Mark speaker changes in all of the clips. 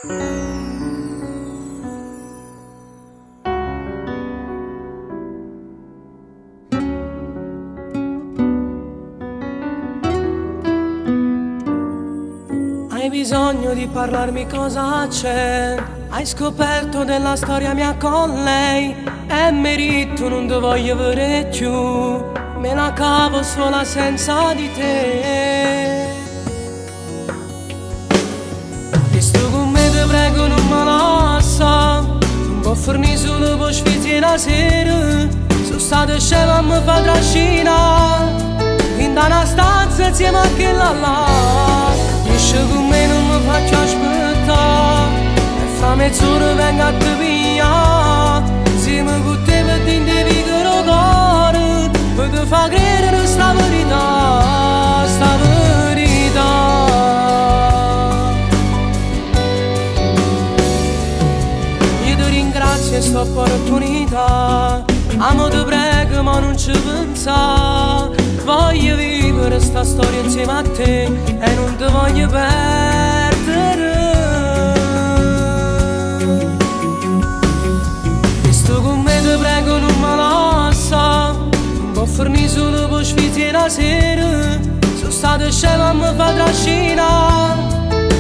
Speaker 1: Hai bisogno di parlarmi, cosa c'è? Hai scoperto della storia mia con lei? E merito, non te voglio vedere più. Me la cavo sola senza di te. E sto con me, te prego, non me lascia. Non può fornire solo per sfizio la sera. Sono stato scemo a mi fa trascinare in una stanza insieme a quella là. Esce con me, non mi faccio aspettare. E fra mezz'ora vengo a te via. Se mi con te per devi cuore, per te fa credere sta verità, sta verità. Io ti ringrazio sta opportunità. Amo te prego ma non ci pensa. Voglio vivere sta storia insieme a te e non ti voglio perdere. E sto con me, te prego, non mi lascia. Non può fornire solo per sfizio la sera. Sono stato scemo a mi fa trascinare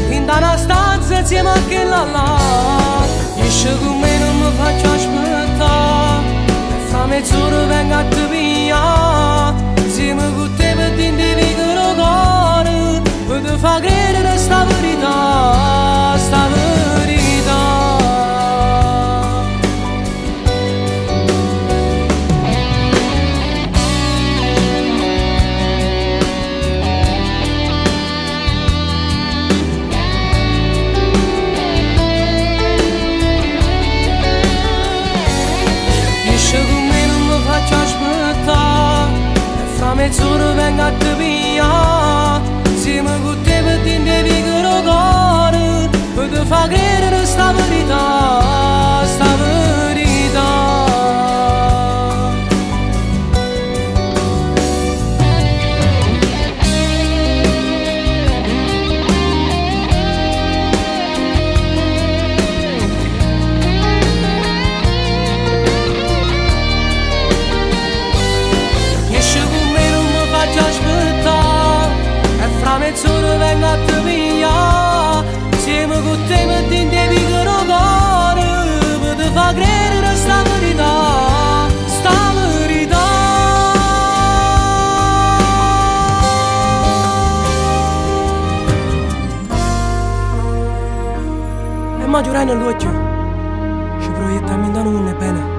Speaker 1: in una stanza insieme a quella là. Esce con me, non mi faccio aspettare. E fra mezz'ora vengo a te via. Se mi con te per devi cuore, per te fa credere sta verità, sta verità. Esce con me, non mi faccio aspettare. E fra mezz'ora vengo a te via. Se mi con te per devi cuore, per te fa credere sta verità, sta verità. Esce con me, non mi faccio aspettare. E fra mezz'ora vengo a te via. Se mi con te per devi cuore, per te fa credere sta verità, sta verità.
Speaker 2: E ma giurano l'occhio, ci proietta a non è bene.